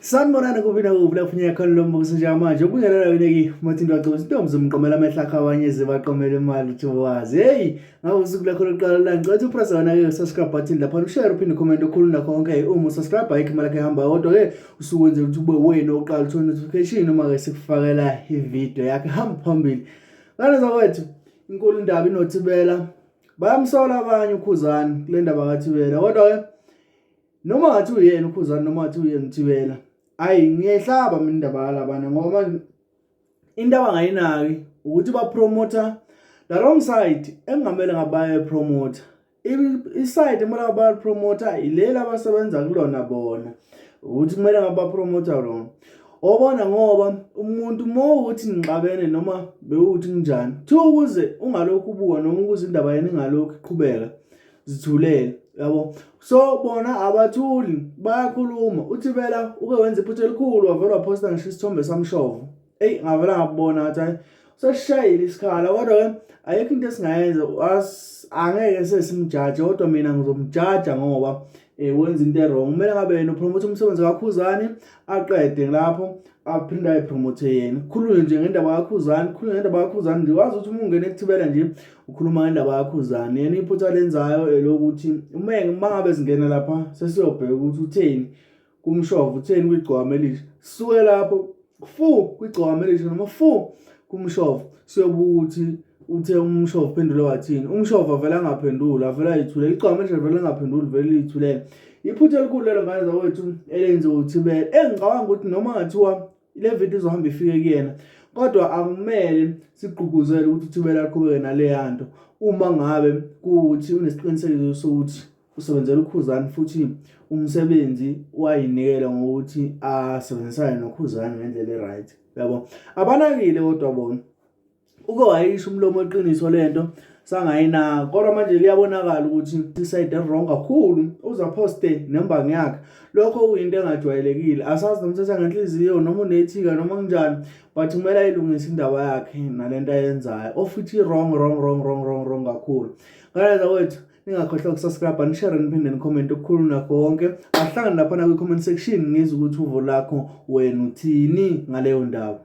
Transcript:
Sanibonani kuphi nakuphi lapho niyakhona lo mbukiso njengamanje ubingelela wena ki Mathinto wagcoba intombi zomqomela amehlo akho abanye zibaqomela imali uthi wazi hey ngabe usuku lakho lokuqala la ngicela ukuthi upress wena ke subscribe button lapha ushare uphinde comment okhulu nakho konke uma usubscribe ayikho imali yakho ehamba kodwa ke usukwenzela ukuthi ube wena oqala uthola notification uma ke sikufakela ivideo yakhe hamba phambili ngane zakwethu inkulu indaba inothibela bayamsola abanye ukhuzani kule ndaba kathibela kodwa ke noma ngathi uyena ukhuzani noma ngathi uyena uthibela ayi ngiyehlaba mina indaba yalabana ngoba manje into abangayinaki ukuthi bapromotha the wrong side engingamele ngabaye promoter iside kumele abapromotha ileli abasebenza kulona bona ukuthi kumele ngabapromotha lona obona ngoba umuntu uma ukuthi nixabene noma bewukuthi kunjani kuthiwa ukuze ungalokhu ubuka noma ukuze indaba yena ingalokhu iqhubeka zithulele yabo so bona abathuli bayakhuluma uthibela uke wenza iphutha elikhulu wavele waphosta ngisho isithombe samshovo eyi ngavele ngabona ngathi hayi sesishayile isikhala kodwa-ke ayikho into esingayenza angeke sesimjaje kodwa mina ngizomjaja ngoba um wenza into e-wrong kumele ngabe yena upromothe umsebenzi kakhuzani aqede lapho aphinde ayipromothe yena khulunywe nje ngendaba kakhuzani khulunywe ngendaba kakhuzani nje wazi ukuthi uma ungena ekuthibela nje ukhuluma ngendaba kakhuzani yena iphutha lenzayo elokuthi uma uma ngabe singena lapha sesiyobheka ukuthi utheni kumshovo utheni kwigcwama elisha sisuke lapho fu kwigcwama elisha noma fu kumshovo siyobuka ukuthi uthe umshovo uphendule wathini umshovo avele angaphenduli avele ayithulele igcwama elisha vele angaphenduli vele liyithulele iphutha elikhulu lelo ngane zakwethu elenziwa uthibela engicabanga ukuthi noma ngathiwa le video izohamba ifike kuyena kodwa akumele sigqugquzele ukuthi uthibela aqhubeke naleya nto uma ngabe kuwukuthi unesiqinisekiso sokuthi usebenzela uKhuzani futhi umsebenzi wayinikela ngokuthi asebenzisane noKhuzani ngendlela e-right yabo abanakile kodwa bona uke wayisho umlomo weqiniso lento sangayinaka kodwa manje liyabonakala ukuthi isayide wrong kakhulu uzaposte nembangi yakhe lokho kuyinto engajwayelekile asazi noma uthatha ngenhliziyo noma unethika noma kunjani but kumele ayilungise indaba yakhe nalento ayenzayo of which wrong wrong wrong wrong wrong wrong kakhulu ngale zakwethu ningakhohlwa ukusubscribe nishare niphinde nicomment okukhulu nakho konke ahlangane laphana kwi-comment section ngizwe ukuthi uvo lakho wena uthini ngaleyo ndaba.